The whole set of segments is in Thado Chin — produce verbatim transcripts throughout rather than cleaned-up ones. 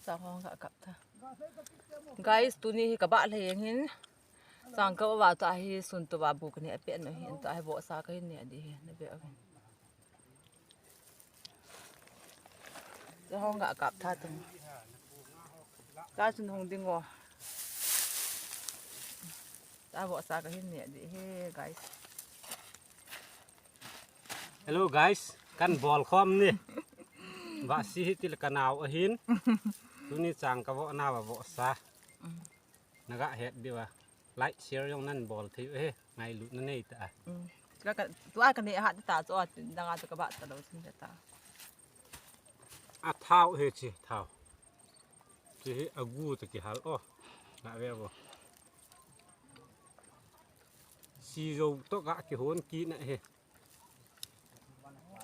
Chang hong ka kap tha. Guys, tuni hi ka ba lhei jeng hin. Chang ka ba ta hi sun to ba bu ka ne a pe no hin ta hi bo sa ka hin ne di hi na be a. Chang hong ka kap tha tung. Ka sun hong ding o. Ta bo sa ka hin ne di hi guys. Hello guys, kan bol khom ni. Ba si hi til ka nau ahin. Tuni chang ka bo na ba bo sa. Naga het diu a. Like share jong nan bol thei u he. Ngailut na nei ta. Ka ka tua ka ne ha ta cho dang a cho ka ba ta lo sin ta. A thau he chi thau. Chi hi a gu ta ki hal o. Na ve bo. Si jo to ka ki hon ki na he.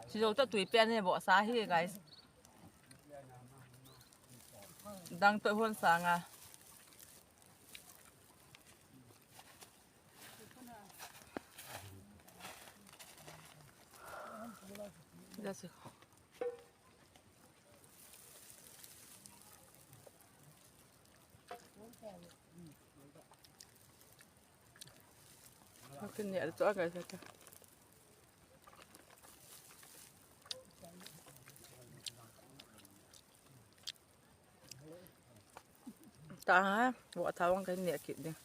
Si jo to tui pen he bo sa hi guys. Dang to hon sa nga. That's it. Okay, ni ada tu agak saja. Ta ha, bo tha wang ka ne kit ding.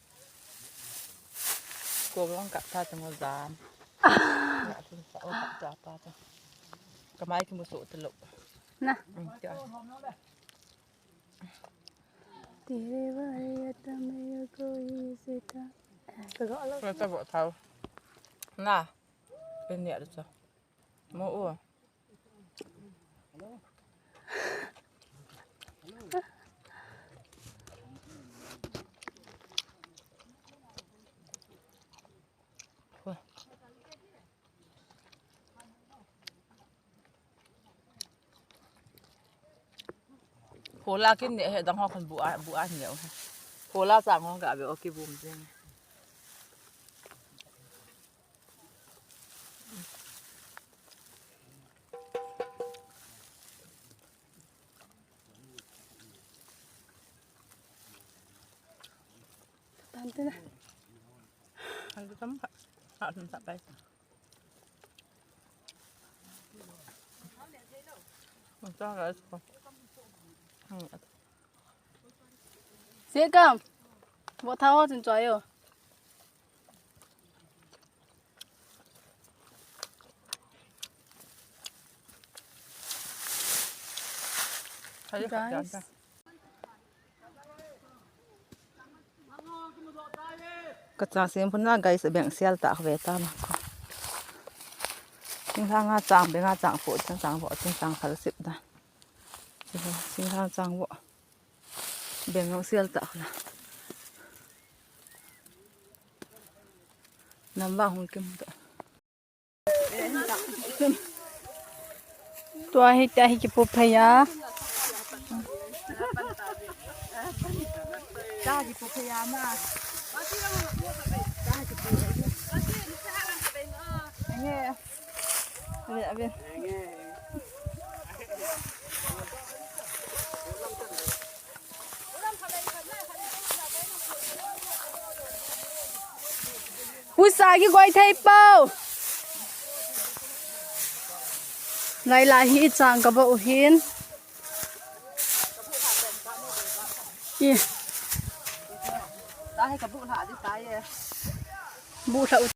Ko wang ka tha tang jam. Ya tu sa o ta ta ta. Ka mai ki mu so ta lo. Na. Mm, ya. Tere wale ya ta me ya koi se ta. Ka ga lo. Ka ta bo tha. Na. Ka ne da sa. Mo o. Khola kin ne he dang ho khan bu a, bu a ne o he. Khola chang ho ka be o ki bum jeng. Tante na. Ang gutom ka. Ah, sa pai. Ang sa guys ko. Ang at. Sige ka. Bo tha ho chun choi o. Guys. Ka chang sem phun na guys, beng sial ta ve ta na. Singlang a chang, beng a chang pu, chang chang vo, chang chang khal sip da. Singlang chang vo. Beng sial ta khla. Nam ba hung kim ta. Tua hi, tua hi kipu phei a. Tua hi kipu phei a ma. Tua hi kipu phei a. Nge. Abe, abe. Pusa kigoi thei pau. Lai lai hi chang ka bo u hin. I. Ta hi ka bu hla di ta ye. Bu hla u.